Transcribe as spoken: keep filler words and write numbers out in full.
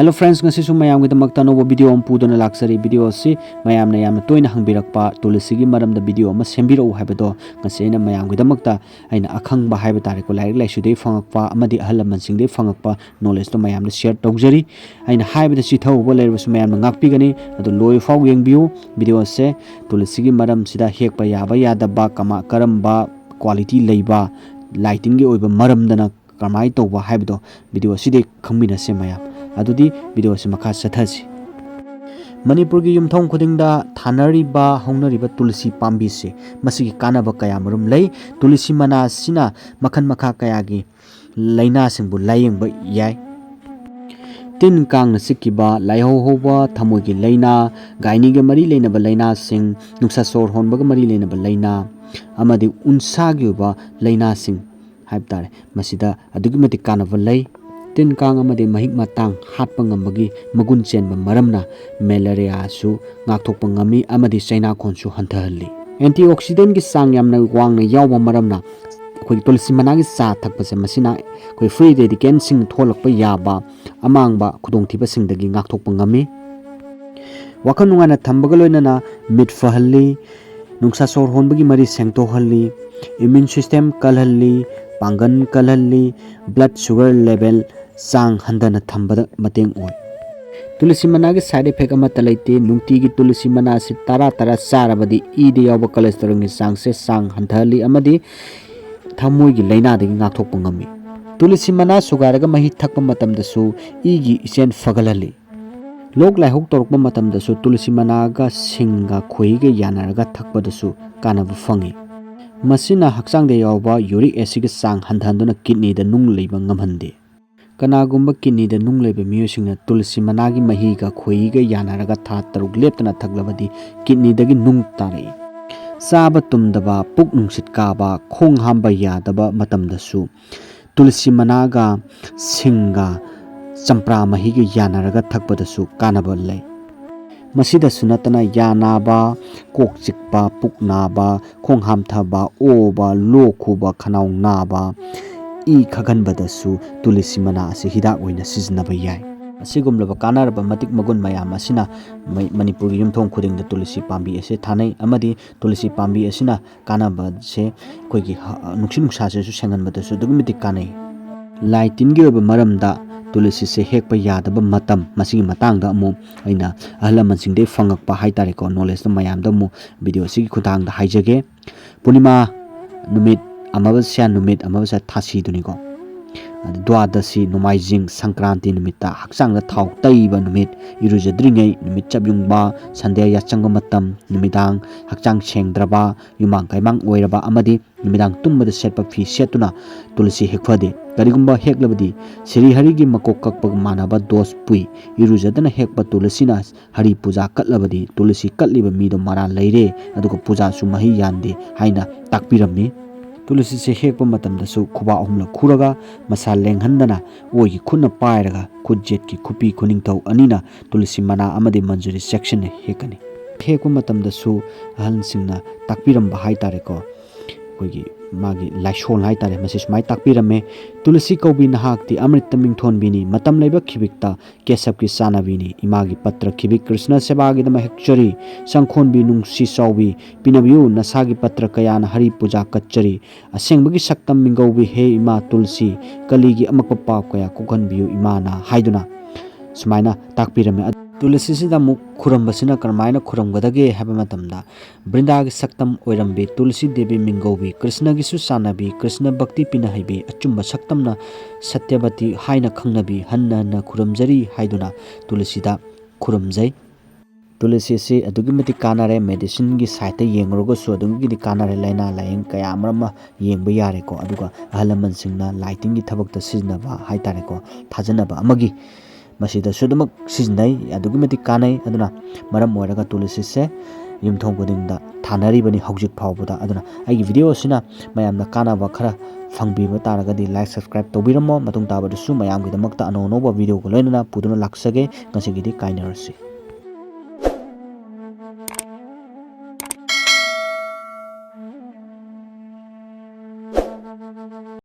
Hello friends, ꯉꯁꯤꯁꯨ ꯃꯌꯥꯝꯒꯤꯗꯃꯛꯇ ꯑꯅꯧꯕ video ꯑꯃ ꯄꯨꯗꯨꯅ ꯂꯥꯛꯆꯔꯤ꯫ Video ꯑꯁꯤ ꯃꯌꯥꯝꯅ ꯌꯥꯝꯅ ꯇꯣꯏꯅ ꯍꯪꯕꯤꯔꯛꯄ ꯇꯨꯂꯁꯤꯒꯤ ꯃꯔꯝꯗ video ꯑꯃ ꯁꯦꯝꯕꯤꯔꯛꯎ ꯍꯥꯏꯕꯗꯣ ꯉꯁꯤ ꯑꯩꯅ ꯃꯌꯥꯝꯒꯤꯗꯃꯛꯇ, ꯑꯩꯅ ꯑꯈꯪꯕ ꯍꯥꯏꯕ ꯇꯥꯔꯦꯀꯣ, ꯂꯥꯏꯔꯤꯛ ꯂꯥꯏꯁꯨꯗꯒꯤ ꯐꯪꯉꯛꯄ ꯑꯃꯗꯤ ꯑꯍꯜ ꯂꯃꯟꯁꯤꯡꯗꯒꯤ ꯐꯪꯉꯛꯄ knowledgeꯇꯣ ꯃꯌꯥꯝꯗ share ꯇꯧꯖꯔꯤ꯫ ꯑꯩꯅ ꯍꯥꯏꯕꯗ ꯆꯤꯊꯍꯧꯕ ꯂꯩꯔꯕꯁꯨ ꯃꯌꯥꯝꯅ ꯉꯥꯛꯄꯤꯒꯅꯤ꯫ ꯑꯗꯨ ꯂꯣꯏꯐꯥꯎ ꯌꯦꯡꯕꯤꯌꯨ꯫ Video ꯑꯁꯦ ꯇꯨꯂꯁꯤꯒꯤ ꯃꯔꯝꯁꯤꯗ ꯍꯦꯛꯄ ꯌꯥꯕ ꯌꯥꯗꯕ, ꯀꯃꯥ-, ꯀꯔꯝꯕ quality ꯂꯩꯕ, lightingꯒꯤ ꯑꯣꯏꯕ ꯃꯔꯝꯗꯅ ꯀꯔꯝꯍꯥꯏꯅ ꯇꯧꯕ ꯍꯥꯏꯕꯗꯣ video ꯑꯁꯤꯗꯒꯤ ꯈꯪꯃꯤꯟꯅꯁꯦ ꯃꯌꯥꯝ꯫ ꯑꯗꯨꯗꯤ video ꯑꯁꯤ ꯃꯈꯥ ꯆꯠꯊꯁꯤ꯫ ꯃꯅꯤꯄꯨꯔꯒꯤ ꯌꯨꯝꯊꯣꯡ ꯈꯨꯗꯤꯡꯗ ꯊꯥꯅꯔꯤꯕ, ꯍꯧꯅꯔꯤꯕ ꯇꯨꯂꯁꯤ ꯄꯥꯝꯕꯤꯁꯦ, ꯃꯁꯤꯒꯤ ꯀꯥꯟꯅꯕ ꯀꯌꯥ ꯃꯔꯨꯝ ꯂꯩ꯫ ꯇꯨꯂꯁꯤ ꯃꯅꯥ ꯑꯁꯤꯅ ꯃꯈꯜ ꯃꯈꯥ ꯀꯌꯥꯒꯤ ꯂꯥꯏꯅꯥꯁꯤꯡꯕꯨ ꯂꯥꯌꯦꯡꯕ ꯌꯥꯏ꯫ ꯇꯤꯟ ꯀꯥꯡꯅ ꯆꯤꯛꯈꯤꯕ, ꯂꯥꯏꯍꯧ ꯍꯧꯕ, ꯊꯃꯣꯏꯒꯤ ꯂꯥꯏꯅꯥ, ꯒꯥꯏꯅꯤꯒ ꯃꯔꯤ ꯂꯩꯅꯕ ꯂꯥꯏꯅꯥꯁꯤꯡ, ꯅꯨꯡꯁꯥ ꯁꯣꯔ ꯍꯣꯟꯕꯒ ꯃꯔꯤ ꯂꯩꯅꯕ ꯂꯥꯏꯅꯥ, ꯑꯃꯗꯤ ꯎꯟꯁꯥꯒꯤ ꯑꯣꯏꯕ ꯂꯥꯏꯅꯥꯁꯤꯡ ꯍꯥꯏꯕ ꯇꯥꯔꯦ, ꯃꯁꯤꯗ ꯑꯗꯨꯛꯀꯤ ꯃꯇꯤꯛ ꯀꯥꯟꯅꯕ ꯂꯩ꯫ ꯇꯤꯟ ꯀꯥꯡ ꯑꯃꯗꯤ ꯃꯍꯤꯛ ꯃꯇꯥꯡ ꯍꯥꯠꯄ ꯉꯝꯕꯒꯤ ꯃꯒꯨꯟ ꯆꯦꯟꯕ ꯃꯔꯝꯅ malaria ꯁꯨ ꯉꯥꯛꯊꯣꯛꯄ ꯉꯝꯃꯤ ꯑꯃꯗꯤ ꯆꯩꯅꯥꯈꯣꯟꯁꯨ ꯍꯟꯊꯍꯜꯂꯤ꯫ Antioxidant ꯀꯤ ꯆꯥꯡ ꯌꯥꯝꯅ ꯋꯥꯡꯅ ꯌꯥꯎꯕ ꯃꯔꯝꯅ ꯑꯩꯈꯣꯏꯒꯤ ꯇꯨꯂꯁꯤ ꯃꯅꯥꯒꯤ ꯆꯥ ꯊꯛꯄꯁꯦ, ꯃꯁꯤꯅ ꯑꯩꯈꯣꯏ free radical ꯁꯤꯡ ꯊꯣꯛꯂꯛꯄ ꯌꯥꯕ ꯑꯃꯥꯡꯕ ꯈꯨꯗꯣꯡꯊꯤꯕꯁꯤꯡꯗꯒꯤ ꯉꯥꯛꯊꯣꯛꯄ ꯉꯝꯃꯤ꯫ ꯋꯥꯈꯜ ꯅꯨꯡꯉꯥꯏꯅ ꯊꯝꯕꯒ ꯂꯣꯏꯅꯅ ꯃꯤꯠ ꯐꯍꯜꯂꯤ, ꯅꯨꯡꯁꯥ ꯁꯣꯔ ꯍꯣꯟꯕꯒꯤ ꯃꯔꯤ ꯁꯦꯡꯗꯣꯛꯍꯜꯂꯤ, immune system ꯀꯜꯍꯜꯂꯤ, ꯄꯥꯡꯒꯜ ꯀꯜꯍꯜꯂꯤ, blood sugar level ꯆꯥꯡ ꯍꯟꯊꯅ ꯊꯝꯕꯗ ꯃꯇꯦꯡ ꯑꯣꯏ꯫ ꯇꯨꯂꯁꯤ ꯃꯅꯥꯒꯤ side effect ꯑꯃꯠꯇ ꯂꯩꯇꯦ꯫ ꯅꯨꯡꯇꯤꯒꯤ ꯇꯨꯂꯁꯤ ꯃꯅꯥ ꯑꯁꯤ ꯇꯔꯥ ꯇꯔꯥ ꯆꯥꯔꯕꯗꯤ ꯏꯗ ꯌꯥꯎꯕ cholesterol ꯒꯤ ꯆꯥꯡꯁꯦ ꯆꯥꯡ ꯍꯟꯊꯍꯜꯂꯤ ꯑꯃꯗꯤ ꯊꯃꯣꯏꯒꯤ ꯂꯥꯏꯅꯥꯗꯒꯤ ꯉꯥꯛꯊꯣꯛꯄ ꯉꯝꯃꯤ꯫ ꯇꯨꯂꯁꯤ ꯃꯅꯥ ꯁꯨꯒꯥꯏꯔꯒ ꯃꯍꯤ ꯊꯛꯄ ꯃꯇꯝꯗꯁꯨ ꯏꯒꯤ ꯏꯆꯦꯜ ꯐꯒꯠꯍꯜꯂꯤ꯫ ꯂꯣꯛ ꯂꯥꯏꯍꯧ ꯇꯧꯔꯛꯄ ꯃꯇꯝꯗꯁꯨ ꯇꯨꯂꯁꯤ ꯃꯅꯥꯒ ꯁꯤꯡꯒ ꯈꯣꯏꯍꯤꯒ ꯌꯥꯟꯅꯔꯒ ꯊꯛꯄꯗꯁꯨ ꯀꯥꯟꯅꯕ ꯐꯪꯉꯤ꯫ ꯃꯁꯤꯅ ꯍꯛꯆꯥꯡꯗ ꯌꯥꯎꯕ uric acid ꯀꯤ ꯆꯥꯡ ꯍꯟꯊꯍꯟꯗꯨꯅ kidney ꯗ ꯅꯨꯡ ꯂꯩꯕ ꯉꯝꯍꯟꯗꯦ꯫ ꯀꯅꯥꯒꯨꯝꯕ kidney ꯗ ꯅꯨꯡ ꯂꯩꯕ ꯃꯤꯑꯣꯏꯁꯤꯡꯅ ꯇꯨꯂꯁꯤ ꯃꯅꯥꯒꯤ ꯃꯍꯤꯒ ꯈꯣꯏꯍꯤꯒ ꯌꯥꯟꯅꯔꯒ ꯊꯥ ꯇꯔꯨꯛ ꯂꯦꯞꯇꯅ ꯊꯛꯂꯕꯗꯤ kidney ꯗꯒꯤ ꯅꯨꯡ ꯇꯥꯔꯛꯏ꯫ ꯆꯥꯕ ꯇꯨꯝꯗꯕ, ꯄꯨꯛ ꯅꯨꯡꯁꯤꯠ ꯀꯥꯕ, ꯈꯣꯡ ꯍꯥꯝꯕ ꯌꯥꯗꯕ ꯃꯇꯝꯗꯁꯨ ꯇꯨꯂꯁꯤ ꯃꯅꯥꯒ ꯁꯤꯡꯒ ꯆꯝꯄ꯭ꯔꯥ ꯃꯍꯤꯒ ꯌꯥꯟꯅꯔꯒ ꯊꯛꯄꯗꯁꯨ ꯀꯥꯟꯅꯕ ꯂꯩ꯫ ꯃꯁꯤꯗꯁꯨ ꯅꯠꯇꯅ ꯌꯥ ꯅꯥꯕ, ꯀꯣꯛ ꯆꯤꯛꯄ, ꯄꯨꯛ ꯅꯥꯕ, ꯈꯣꯡ ꯍꯥꯝꯊꯕ, ꯑꯣꯕ, ꯂꯣꯛ ꯈꯨꯕ, ꯈꯅꯥꯎ ꯅꯥꯕ, ꯏ ꯈꯥꯒꯟꯕꯗꯁꯨ ꯇꯨꯂꯁꯤ ꯃꯅꯥ ꯑꯁꯤ ꯍꯤꯗꯥꯛ ꯑꯣꯏꯅ ꯁꯤꯖꯤꯟꯅꯕ ꯌꯥꯏ꯫ ꯑꯁꯤꯒꯨꯝꯂꯕ ꯀꯥꯟꯅꯔꯕ ꯃꯇꯤꯛ ꯃꯒꯨꯟ ꯃꯌꯥꯝ ꯑꯁꯤꯅ ꯃꯩ-, ꯃꯅꯤꯄꯨꯔꯒꯤ ꯌꯨꯝꯊꯣꯡ ꯈꯨꯗꯤꯡꯗ ꯇꯨꯂꯁꯤ ꯄꯥꯝꯕꯤ ꯑꯁꯤ ꯊꯥꯅꯩ, ꯑꯃꯗꯤ ꯇꯨꯂꯁꯤ ꯄꯥꯝꯕꯤ ꯑꯁꯤꯅ ꯀꯥꯟꯅꯕꯁꯦ ꯑꯩꯈꯣꯏꯒꯤ ꯍ-, ꯅꯨꯡꯁꯤꯠ ꯅꯨꯡꯁꯥꯁꯤꯁꯨ ꯁꯦꯡꯍꯟꯕꯗꯁꯨ ꯑꯗꯨꯛꯀꯤ ꯃꯇꯤꯛ ꯀꯥꯟꯅꯩ꯫ ꯂꯥꯏ ꯇꯤꯟꯒꯤ ꯑꯣꯏꯕ ꯃꯔꯝꯗ ꯇꯨꯂꯁꯤꯁꯦ ꯍꯦꯛꯄ ꯌꯥꯗꯕ ꯃꯇꯝ, ꯃꯁꯤꯒꯤ ꯃꯇꯥꯡꯗ ꯑꯃꯨꯛ ꯑꯩꯅ ꯑꯍꯜ ꯂꯃꯟꯁꯤꯡꯗꯒꯤ ꯐꯪꯉꯛꯄ ꯍꯥꯏ ꯇꯥꯔꯦꯀꯣ, ꯅꯣꯂꯦꯖꯇ ꯃꯌꯥꯝꯗ ꯑꯃꯨꯛ ꯚꯤꯗꯤꯑꯣ ꯑꯁꯤꯒꯤ ꯈꯨꯠꯊꯥꯡꯗ ꯍꯥꯏꯖꯒꯦ꯫ ꯄꯨꯔꯅꯤꯃꯥ ꯅꯨꯃꯤꯠ, ꯑꯃꯥꯕꯁ꯭ꯌꯥ ꯅꯨꯃꯤꯠ, ꯑꯃꯥꯕꯁ꯭ꯌꯥ ꯊꯥꯁꯤꯗꯨꯅꯤꯀꯣ꯫ ꯑꯗꯨ ꯗ꯭ꯋꯥꯗꯁꯤ, ꯅꯣꯡꯃꯥꯏꯖꯤꯡ ꯁꯪꯀ꯭ꯔꯥꯟꯇꯤ ꯅꯨꯃꯤꯠꯇ ꯍꯛꯆꯥꯡꯗ ꯊꯥꯎ ꯇꯩꯕ ꯅꯨꯃꯤꯠ, ꯏꯔꯨꯖꯗ꯭ꯔꯤꯉꯩ ꯅꯨꯃꯤꯠ ꯆꯞ ꯌꯨꯡꯕ, ꯁꯟꯙ꯭ꯌꯥ ꯌꯥꯆꯪꯕ ꯃꯇꯝ, ꯅꯨꯃꯤꯗꯥꯡ ꯍꯛꯆꯥꯡ ꯁꯦꯡꯗ꯭ꯔꯕ, ꯌꯨꯃꯥꯡ ꯀꯩꯃꯥꯡ ꯑꯣꯏꯔꯕ ꯑꯃꯗꯤ ꯅꯨꯃꯤꯗꯥꯡ ꯇꯨꯝꯕꯗ ꯁꯦꯠꯄ ꯐꯤ ꯁꯦꯠꯇꯨꯅ ꯇꯨꯂꯁꯤ ꯍꯦꯛꯐꯗꯦ꯫ ꯀꯔꯤꯒꯨꯝꯕ ꯍꯦꯛꯂꯕꯗꯤ ꯁ꯭ꯔꯤ ꯍꯔꯤꯒꯤ ꯃꯀꯣꯛ ꯀꯛꯄꯒ ꯃꯥꯟꯅꯕ ꯗꯣꯁ ꯄꯨꯏ꯫ ꯏꯔꯨꯖꯗꯅ ꯍꯦꯛꯄ ꯇꯨꯂꯁꯤꯅ ꯍꯔꯤ ꯄꯨꯖꯥ ꯀꯠꯂꯕꯗꯤ ꯇꯨꯂꯁꯤ ꯀꯠꯂꯤꯕ ꯃꯤꯗꯣ ꯃꯔꯥꯜ ꯂꯩꯔꯦ, ꯑꯗꯨꯒ ꯄꯨꯖꯥꯁꯨ ꯃꯍꯩ ꯌꯥꯟꯗꯦ ꯍꯥꯏꯅ ꯇꯥꯛꯄꯤꯔꯝꯃꯤ꯫ ꯇꯨꯂꯁꯤꯁꯦ ꯍꯦꯛꯄ ꯃꯇꯝꯗꯁꯨ ꯈꯨꯕꯥꯛ ꯑꯍꯨꯝꯂꯛ ꯈꯨꯔꯒ, ꯃꯁꯥ ꯂꯦꯡꯍꯟꯗꯅ, ꯑꯣꯏꯒꯤ ꯈꯨꯠꯅ ꯄꯥꯏꯔꯒ, ꯈꯨꯠ ꯌꯦꯠꯀꯤ ꯈꯨꯄꯤ ꯈꯨꯅꯤꯡꯊꯧ ꯑꯅꯤꯅ ꯇꯨꯂꯁꯤ ꯃꯅꯥ ꯑꯃꯗꯤ ꯃꯟꯖꯨꯔꯤ ꯆꯦꯛꯁꯤꯟꯅ ꯍꯦꯛꯀꯅꯤ꯫ ꯍꯦꯛꯄ ꯃꯇꯝꯗꯁꯨ ꯑꯍꯜꯁꯤꯡꯅ ꯇꯥꯛꯄꯤꯔꯝꯕ ꯍꯥꯏ ꯇꯥꯔꯦꯀꯣ, ꯑꯩꯈꯣꯏꯒꯤ ꯃꯥꯒꯤ ꯂꯥꯏꯁꯣꯟ ꯍꯥꯏ ꯇꯥꯔꯦ, ꯃꯁꯤ ꯁꯨꯃꯥꯏꯅ ꯇꯥꯛꯄꯤꯔꯝꯃꯦ: "ꯇꯨꯂꯁꯤ ꯀꯧꯕꯤ ꯅꯍꯥꯛꯇꯤ ꯑꯃ꯭ꯔꯤꯇ ꯃꯤꯡꯊꯣꯟꯕꯤꯅꯤ, ꯃꯇꯝ ꯂꯩꯕ ꯈꯤꯕꯤꯛꯇ ꯀꯦꯁꯕꯀꯤ ꯆꯥꯅꯕꯤꯅꯤ꯫ ꯏꯃꯥꯒꯤ ꯄꯠꯇ꯭ꯔ ꯈꯤꯕꯤꯛ ꯀ꯭ꯔꯤꯁꯅ ꯁꯦꯕꯥꯒꯤꯗꯃꯛ ꯍꯦꯛꯆꯔꯤ꯫ ꯆꯪꯈꯣꯟꯕꯤ ꯅꯨꯡꯁꯤ ꯆꯥꯎꯕꯤ, ꯄꯤꯅꯕꯤꯌꯨ ꯅꯁꯥꯒꯤ ꯄꯠꯇ꯭ꯔ ꯀꯌꯥꯅ ꯍꯔꯤ ꯄꯨꯖꯥ ꯀꯠꯆꯔꯤ꯫ ꯑꯁꯦꯡꯕꯒꯤ ꯁꯛꯇꯝ ꯃꯤꯡꯒꯧꯕꯤ ꯍꯦ ꯏꯃꯥ ꯇꯨꯜꯁꯤ, ꯀꯂꯤꯒꯤ ꯑꯃꯛꯄ ꯄꯥꯞ ꯀꯌꯥ ꯀꯣꯛꯍꯟꯕꯤꯌꯨ ꯏꯃꯥꯅ" ꯍꯥꯏꯗꯨꯅ ꯁꯨꯃꯥꯏꯅ ꯇꯥꯛꯄꯤꯔꯝꯃꯤ꯫ ꯇꯨꯂꯁꯤꯁꯤꯗ ꯑꯃꯨꯛ ꯈꯨꯔꯝꯕꯁꯤꯅ ꯀꯔꯝꯍꯥꯏꯅ ꯈꯨꯔꯝꯒꯗꯒꯦ ꯍꯥꯏꯕ ꯃꯇꯝꯗ, ꯕ꯭ꯔꯤꯟꯗꯥꯒꯤ ꯁꯛꯇꯝ ꯑꯣꯏꯔꯝꯕꯤ ꯇꯨꯜꯁꯤ ꯗꯦꯕꯤ ꯃꯤꯡꯒꯧꯕꯤ, ꯀ꯭ꯔꯤꯁꯅꯒꯤꯁꯨ ꯆꯥꯟꯅꯕꯤ, ꯀ꯭ꯔꯤꯁꯅ ꯚꯛꯇꯤ ꯄꯤꯅ ꯍꯩꯕꯤ, ꯑꯆꯨꯝꯕ ꯁꯛꯇꯝꯅ ꯁꯇ꯭ꯌꯕꯇꯤ ꯍꯥꯏꯅ ꯈꯪꯅꯕꯤ, ꯍꯟꯅ ꯍꯟꯅ ꯈꯨꯔꯨꯝꯖꯔꯤ ꯍꯥꯏꯗꯨꯅ ꯇꯨꯂꯁꯤꯗ ꯈꯨꯔꯨꯝꯖꯩ꯫ ꯇꯨꯂꯁꯤꯁꯤ ꯑꯗꯨꯛꯀꯤ ꯃꯇꯤꯛ ꯀꯥꯟꯅꯔꯦ, ꯃꯦꯗꯤꯁꯤꯟꯒꯤ ꯁꯥꯏꯠꯇ ꯌꯦꯡꯉꯨꯔꯒꯁꯨ ꯑꯗꯨꯛꯀꯤ ꯃꯇꯤꯛ ꯀꯥꯟꯅꯔꯦ, ꯂꯥꯏꯅꯥ ꯂꯥꯏꯌꯦꯡ ꯀꯌꯥ ꯑꯃꯔꯣꯝ ꯑꯃ ꯌꯦꯡꯕ ꯌꯥꯔꯦꯀꯣ꯫ ꯑꯗꯨꯒ ꯑꯍꯜ ꯂꯃꯟꯁꯤꯡꯅ ꯂꯥꯏ ꯇꯤꯟꯒꯤ ꯊꯕꯛꯇ ꯁꯤꯖꯤꯟꯅꯕ ꯍꯥꯏ ꯇꯥꯔꯦꯀꯣ, ꯊꯥꯖꯅꯕ ꯑꯃꯒꯤ ꯃꯁꯤꯗꯁꯨ ꯑꯗꯨꯃꯛ ꯁꯤꯖꯤꯟꯅꯩ, ꯑꯗꯨꯛꯀꯤ ꯃꯇꯤꯛ ꯀꯥꯟꯅꯩ꯫ ꯑꯗꯨꯅ ꯃꯔꯝ ꯑꯣꯏꯔꯒ ꯇꯨꯂꯁꯤꯁꯦ ꯌꯨꯝꯊꯣꯡ ꯈꯨꯗꯤꯡꯗ ꯊꯥꯅꯔꯤꯕꯅꯤ ꯍꯧꯖꯤꯛ ꯐꯥꯎꯕꯗ꯫ ꯑꯗꯨꯅ ꯑꯩꯒꯤ ꯚꯤꯗꯤꯑꯣ ꯑꯁꯤꯅ ꯃꯌꯥꯝꯅ ꯀꯥꯟꯅꯕ ꯈꯔ ꯐꯪꯕꯤꯕ ꯇꯥꯔꯒꯗꯤ like, subscribe ꯇꯧꯕꯤꯔꯝꯃꯣ꯫ ꯃꯇꯨꯡ ꯇꯥꯕꯗꯁꯨ ꯃꯌꯥꯝꯒꯤꯗꯃꯛꯇ ꯑꯅꯧ ꯑꯅꯧꯕ ꯚꯤꯗꯤꯑꯣꯒ ꯂꯣꯏꯅꯅ ꯄꯨꯗꯨꯅ ꯂꯥꯛꯆꯒꯦ꯫ ꯉꯁꯤꯒꯤꯗꯤ ꯀꯥꯏꯅꯔꯁꯤ꯫